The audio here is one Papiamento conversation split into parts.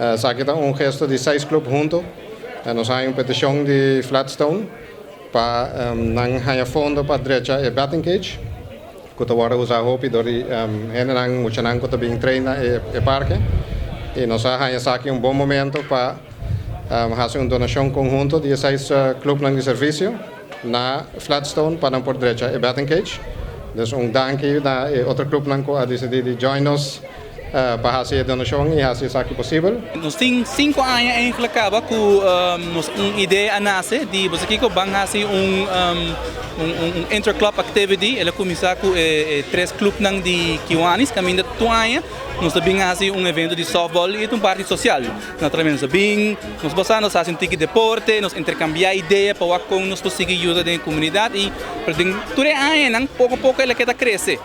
Esaki ta un gesto di seis club hunto. Nos a haña un peticion di Flatstone pa nan haña fondo pa drecha e batting cage cu ta wordo usa hopi dor di hendenan, muchanan cu ta bin train na e parke. Y nos a haña esaki un bon momento pa haci un donacion conhunto di e seis clubnan di servicio na Flatstone pa nan por drecha e batting cage. Dus un danki na e otro clubnan cu a dicidi di join nos pa haci e donacion y haci esaki posibel. Nos tin 5 aña eigenlijk caba cu nos un idea a nace di bo kico, ban haci un interclub activity. El a cuminsa cu tres clubnan di Kiwanis, caminda tur aña nos ta bin haci un evento di softball y un parti social. Naturalmente, nos bin, nos pasa, nos haci un tiki deporte, nos intercambia idea pa con nos consigui yuda den comunidad y pero den tur aña poco poco el a keda crece.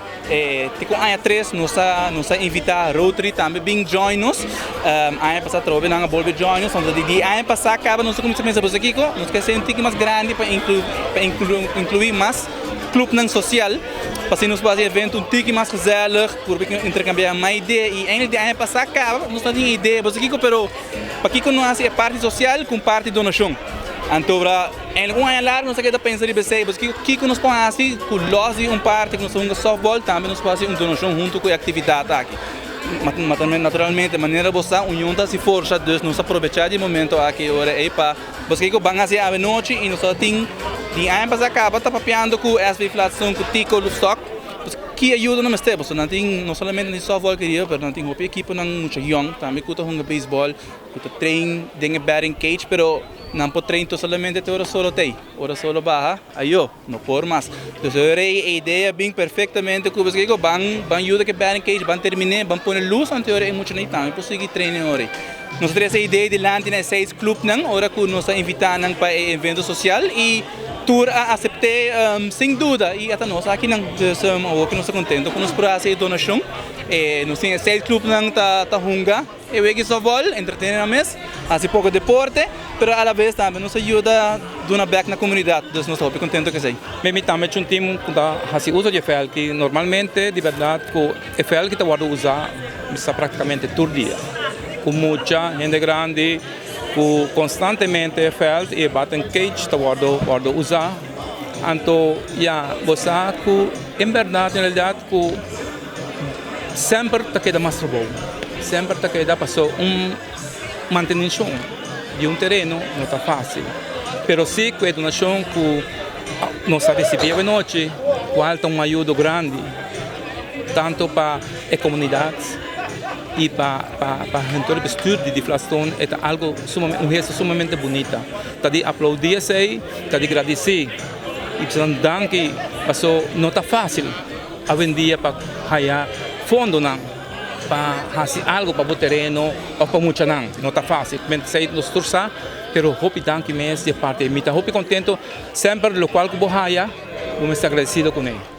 Tipo aña 3 nos a invita Rotary tambe bin join nos. Aña pasa trobe nan a bolbe join nos. Anto di aña pasa caba nos a cuminsa pensa, bo kico, nos kier un tiki mas grandi pa inclui mas clubnan social. Pa asina nos haci evento un tiki mas gezellig, por intercambia mas idea y eigenlijk di aña pasa caba nos tin idea, bo kico, pero pa kico no haci e parti social cu parti donacion. Anto, eigenlijk un aña largo nos a keda pensa riba esey, bo kico nos por haci cu los di un parti cu nos hunga softball, tambe nos por haci un donacion hunto cu e actividad aki. Ma tambe naturalmente, manera bo sa, union ta haci forsa, dus nos a aprovecha di momento aki ora ey pa bo kico, ban haci anochi y nos tin di aña pasa caba ta papiando cu SV Flatstone, cu Tico Lustok, cu ayuda no mester, so nan tin no solamente di softball cu pero nan tin hopi ekiponan mucho young tambe cu ta hunga baseball, cu ta train den e batting cage, pero nan por train to solamente te ora solo tey, ora solo baha, ayo, no por mas. Dus e idea bin perfectamente cu bo ban yuda cu batting cage, ban termina, ban pone luz, anto e muchanan tambe por sigui train ora. Nos trece e idea dilanti na seis clubnan, ora cu nos a invita nan pa e evento social y tur a acepta sin duda y ata nos aki nan. Dus nos ta contento cu nos por haci e donacion. Nos tin seis clubnan ta hunga e wega softball, entretene nan mes, haci poco deporte, pero a la vez tambe nos a yuda duna back na comunidad. Dus nos ta contento cu esey. Mi tambe un team cu ta haci uso di veld cu normalmente, di berdad, cu e veld cu ta wordo usa ta practicamente tur dia. Cu mucha hende grandi, cu constantemente veld y batting cage ta wordo usa. Anto, ja, bo cu en berdad, en realidad, cu semper ta keda mas trabou. Semper ta keda paso un mantencion di un tereno no ta facil. Pero si cu e donacion cu nos a ricibi anochi, cual ta un ayudo grandi, tanto pa e comunidad y pa hende di bestuur di Flatstone, ta algo sumamente, un gesto sumamente bunita. Ta di aplaudi esey, ta di gradici. Y danki, paso no ta facil awendia pa haya fondonan pa haci algo pa e tereno of pa muchanan. No ta facil. Esey nos tur sa, pero hopi danki mes di parti. Mi ta hopi contento, semper locual cu bo haya, bo ta agradecido cu ne.